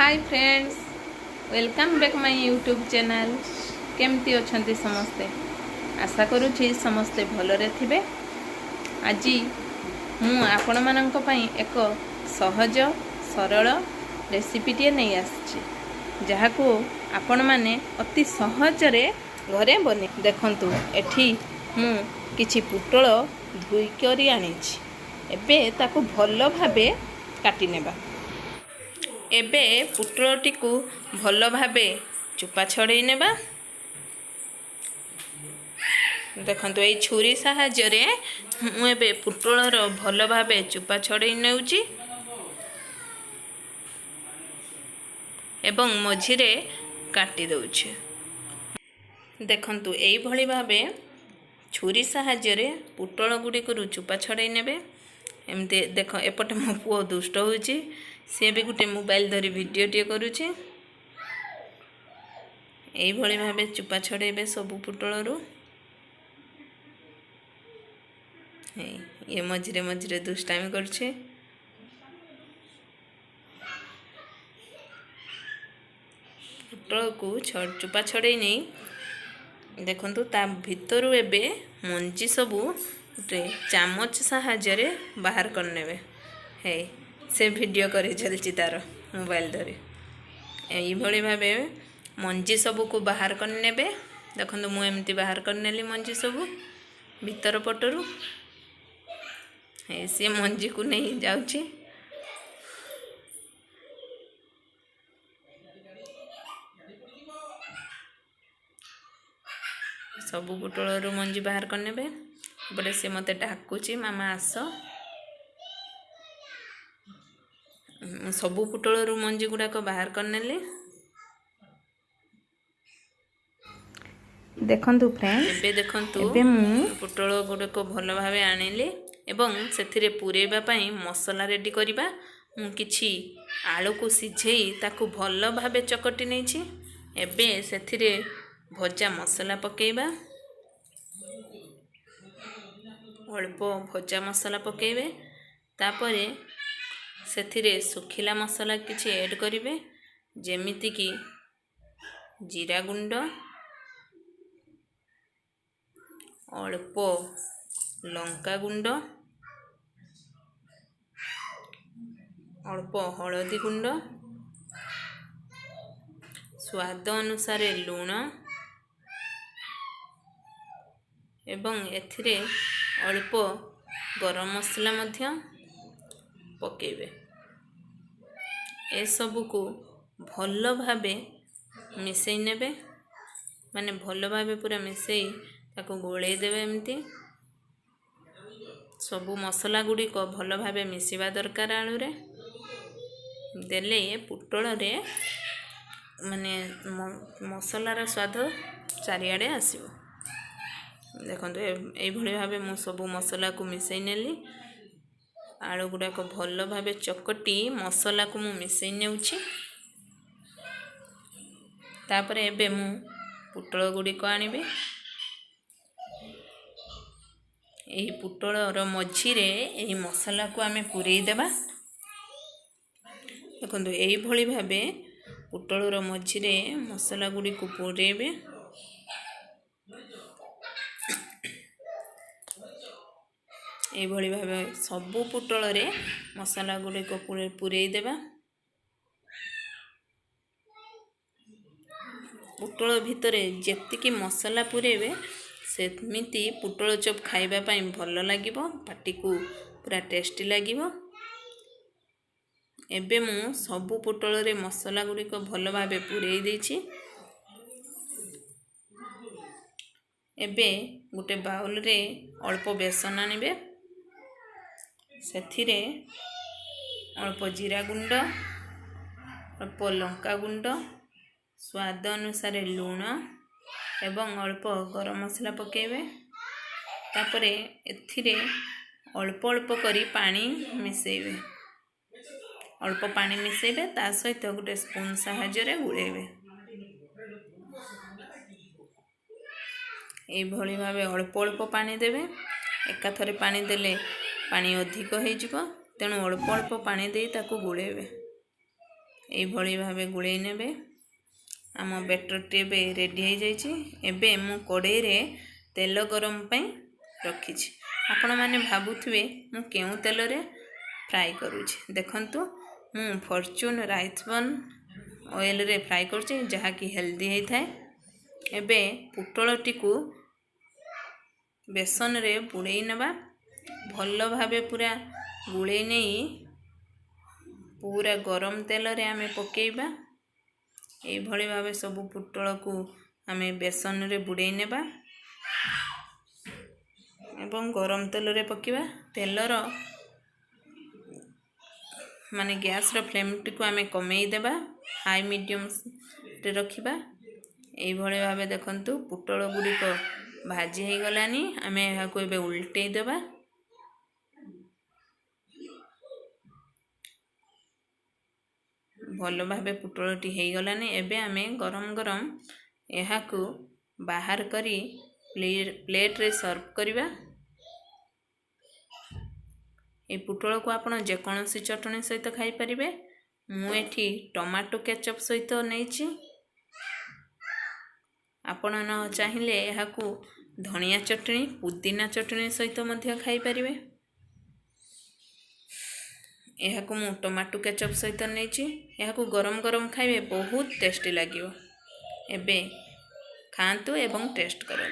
Hi friends, welcome back my YouTube channel. କେମିତି ଅଛନ୍ତି ସମସ୍ତେ? ଆଶା କରୁଛି ସମସ୍ତେ ଭଲରେ ଥିବେ। ଆଜି ମୁଁ ଆପଣମାନଙ୍କ ପାଇଁ ଏକ ସହଜ ସରଳ ରେସିପିଟିଏ ନେଇ ଆସିଛି, ଯାହାକୁ ଆପଣମାନେ ଅତି ସହଜରେ ଘରେ ବନେଇ। ଦେଖନ୍ତୁ, ଏଠି ମୁଁ କିଛି ପୋଟଳ ଧୋଇକରି ଆଣିଛି। ଏବେ ତାକୁ ଭଲ ଭାବେ କାଟି ନେବା। ଏବେ ପୋଟଳଟିକୁ ଭଲ ଭାବେ ଚୋପା ଛଡ଼େଇ ନେବା। ଦେଖନ୍ତୁ, ଏଇ ଛୁରୀ ସାହାଯ୍ୟରେ ମୁଁ ଏବେ ପୋଟଳର ଭଲ ଭାବେ ଚୋପା ଛଡ଼େଇ ନେଉଛି ଏବଂ ମଝିରେ କାଟି ଦେଉଛି। ଦେଖନ୍ତୁ, ଏଇଭଳି ଭାବେ ଛୁରୀ ସାହାଯ୍ୟରେ ପୋଟଳ ଗୁଡ଼ିକରୁ ଚୋପା ଛଡ଼େଇ ନେବେ ଏମିତି। ଦେଖ, ଏପଟେ ମୋ ପୁଅ ଦୁଷ୍ଟ ହେଉଛି, ସିଏ ବି ଗୋଟେ ମୋବାଇଲ ଧରି ଭିଡ଼ିଓଟିଏ କରୁଛି। ଏଇଭଳି ଭାବେ ଚୋପା ଛଡ଼େଇବେ ସବୁ ପୋଟଳରୁ। ଇଏ ମଝିରେ ମଝିରେ ଦୁଷ୍ଟାମି କରୁଛି। ପୋଟଳକୁ ଚୋପା ଛଡ଼େଇ ନେଇ ଦେଖନ୍ତୁ, ତା ଭିତରୁ ଏବେ ମଞ୍ଜି ସବୁ ଗୋଟେ ଚାମଚ ସାହାଯ୍ୟରେ ବାହାର କରିନେବେ। ହେଇ, ସେ ଭିଡ଼ିଓ କରି ଚାଲିଛି ତାର ମୋବାଇଲ ଧରି। ଏଇଭଳି ଭାବେ ମଞ୍ଜି ସବୁକୁ ବାହାର କରିନେବେ। ଦେଖନ୍ତୁ, ମୁଁ ଏମିତି ବାହାର କରିନେଲି ମଞ୍ଜି ସବୁ ଭିତର ପଟରୁ। ସିଏ ମଞ୍ଜିକୁ ନେଇ ଯାଉଛି। ସବୁ ପୋଟଳରୁ ମଞ୍ଜି ବାହାର କରିନେବେ। ଏପଟେ ସେ ମୋତେ ଡାକୁଛି, ମାମା ଆସ। ସବୁ ପୋଟଳରୁ ମଞ୍ଜି ଗୁଡ଼ାକ ବାହାର କରିନେଲି। ଦେଖନ୍ତୁ ଫ୍ରେଣ୍ଡ, ଏବେ ଦେଖନ୍ତୁ, ଏବେ ମୁଁ ପୋଟଳ ଗୁଡ଼ିକ ଭଲ ଭାବେ ଆଣିଲି ଏବଂ ସେଥିରେ ପୂରେଇବା ପାଇଁ ମସଲା ରେଡ଼ି କରିବା। ମୁଁ କିଛି ଆଳୁକୁ ସିଝେଇ ତାକୁ ଭଲ ଭାବେ ଚକଟି ନେଇଛି। ଏବେ ସେଥିରେ ଭଜା ମସଲା ପକାଇବା। ଅଳ୍ପ ଭଜା ମସଲା ପକାଇବେ, ତାପରେ ସେଥିରେ ଶୁଖିଲା ମସଲା କିଛି ଏଡ଼୍ କରିବେ, ଯେମିତିକି ଜିରା ଗୁଣ୍ଡ, ଅଳ୍ପ ଲଙ୍କା ଗୁଣ୍ଡ, ଅଳ୍ପ ହଳଦୀ ଗୁଣ୍ଡ, ସ୍ୱାଦ ଅନୁସାରେ ଲୁଣ ଏବଂ ଏଥିରେ ଅଳ୍ପ ଗରମ ମସଲା ମଧ୍ୟ ପକାଇବେ। ଏସବୁକୁ ଭଲ ଭାବେ ମିଶାଇ ନେବେ, ମାନେ ଭଲ ଭାବେ ପୁରା ମିଶାଇ ତାକୁ ଗୋଳେଇ ଦେବେ ଏମିତି। ସବୁ ମସଲା ଗୁଡ଼ିକ ଭଲ ଭାବେ ମିଶିବା ଦରକାର। ଆଳୁରେ ଦେଲେ ପୋଟଳରେ ମାନେ ମସଲାର ସ୍ୱାଦ ଚାରିଆଡ଼େ ଆସିବ। ଦେଖନ୍ତୁ, ଏଇଭଳି ଭାବେ ମୁଁ ସବୁ ମସଲାକୁ ମିଶାଇ ନେଲି। ଆଳୁ ଗୁଡ଼ାକ ଭଲ ଭାବେ ଚକଟି ମସଲାକୁ ମୁଁ ମିଶାଇ ନେଉଛି। ତାପରେ ଏବେ ମୁଁ ପୋଟଳ ଗୁଡ଼ିକ ଆଣିବି। ଏହି ପୋଟଳର ମଝିରେ ଏହି ମସଲାକୁ ଆମେ ପୂରେଇ ଦେବା। ଦେଖନ୍ତୁ, ଏଇଭଳି ଭାବେ ପୋଟଳର ମଝିରେ ମସଲା ଗୁଡ଼ିକୁ ପୂରେଇବେ। ଏଇଭଳି ଭାବେ ସବୁ ପୋଟଳରେ ମସଲା ଗୁଡ଼ିକ ପୂରେଇ ଦେବା। ପୋଟଳ ଭିତରେ ଯେତିକି ମସଲା ପୂରେଇବେ, ସେମିତି ପୋଟଳ ଚପ୍ ଖାଇବା ପାଇଁ ଭଲ ଲାଗିବ, ପାଟିକୁ ପୁରା ଟେଷ୍ଟି ଲାଗିବ। ଏବେ ମୁଁ ସବୁ ପୋଟଳରେ ମସଲା ଗୁଡ଼ିକ ଭଲ ଭାବେ ପୂରେଇ ଦେଇଛି। ଏବେ ଗୋଟେ ବାଉଲରେ ଅଳ୍ପ ବେସନ ଆଣିବେ। ସେଥିରେ ଅଳ୍ପ ଜିରା ଗୁଣ୍ଡ, ଅଳ୍ପ ଲଙ୍କା ଗୁଣ୍ଡ, ସ୍ୱାଦ ଅନୁସାରେ ଲୁଣ ଏବଂ ଅଳ୍ପ ଗରମ ମସଲା ପକାଇବେ। ତାପରେ ଏଥିରେ ଅଳ୍ପ ଅଳ୍ପ କରି ପାଣି ମିଶାଇବେ। ଅଳ୍ପ ପାଣି ମିଶାଇବେ, ତା ସହିତ ଗୋଟେ ସ୍ପୁନ୍ ସାହାଯ୍ୟରେ ଗୋଳେଇବେ। ଏଇଭଳି ଭାବେ ଅଳ୍ପ ଅଳ୍ପ ପାଣି ଦେବେ। ଏକାଥରେ ପାଣି ଦେଲେ ପାଣି ଅଧିକ ହେଇଯିବ, ତେଣୁ ଅଳ୍ପ ଅଳ୍ପ ପାଣି ଦେଇ ତାକୁ ଗୋଳେଇବେ। ଏଇଭଳି ଭାବେ ଗୋଳେଇ ନେବେ। ଆମ ବେଟରଟି ଏବେ ରେଡ଼ି ହେଇଯାଇଛି। ଏବେ ମୁଁ କଡ଼େଇରେ ତେଲ ଗରମ ପାଇଁ ରଖିଛି। ଆପଣମାନେ ଭାବୁଥିବେ ମୁଁ କେଉଁ ତେଲରେ ଫ୍ରାଏ କରୁଛି। ଦେଖନ୍ତୁ, ମୁଁ ଫର୍ଚୁନ୍ ରାଇସ୍ ବର୍ନ ଅଏଲ୍ରେ ଫ୍ରାଏ କରୁଛି, ଯାହାକି ହେଲ୍ଦି ହେଇଥାଏ। ଏବେ ପୋଟଳଟିକୁ ବେସନରେ ବୁଡ଼େଇ ନେବା। ଭଲ ଭାବେ ପୁରା ଗୋଳେଇ ନେଇ ପୁରା ଗରମ ତେଲରେ ଆମେ ପକାଇବା। ଏଇଭଳି ଭାବେ ସବୁ ପୋଟଳକୁ ଆମେ ବେସନରେ ବୁଡ଼େଇ ନେବା ଏବଂ ଗରମ ତେଲରେ ପକାଇବା। ତେଲର ମାନେ ଗ୍ୟାସ୍ର ଫ୍ଲେମ୍ଟିକୁ ଆମେ କମେଇ ଦେବା, ହାଇ ମିଡ଼ିୟମ୍ରେ ରଖିବା। ଏଇଭଳି ଭାବେ ଦେଖନ୍ତୁ, ପୋଟଳ ଗୁଡ଼ିକ ଭାଜି ହେଇଗଲାନି। ଆମେ ଏହାକୁ ଏବେ ଉଲଟେଇ ଦେବା। ଭଲ ଭାବେ ପୋଟଳଟି ହେଇଗଲାନି। ଏବେ ଆମେ ଗରମ ଗରମ ଏହାକୁ ବାହାର କରି ପ୍ଲେଟ୍ରେ ସର୍ଭ କରିବା। ଏ ପୋଟଳକୁ ଆପଣ ଯେକୌଣସି ଚଟଣି ସହିତ ଖାଇପାରିବେ। ମୁଁ ଏଠି ଟମାଟୋ କେଚପ୍ ସହିତ ନେଇଛି। ଆପଣ ନ ଚାହିଁଲେ ଏହାକୁ ଧନିଆ ଚଟଣି, ପୁଦିନା ଚଟଣି ସହିତ ମଧ୍ୟ ଖାଇପାରିବେ। ଏହାକୁ ମୁଁ ଟମାଟୋ କେଚପ୍ ସହିତ ନେଇଛି। ଏହାକୁ ଗରମ ଗରମ ଖାଇବେ, ବହୁତ ଟେଷ୍ଟି ଲାଗିବ। ଏବେ ଖାଆନ୍ତୁ ଏବଂ ଟେଷ୍ଟ କରନ୍ତୁ।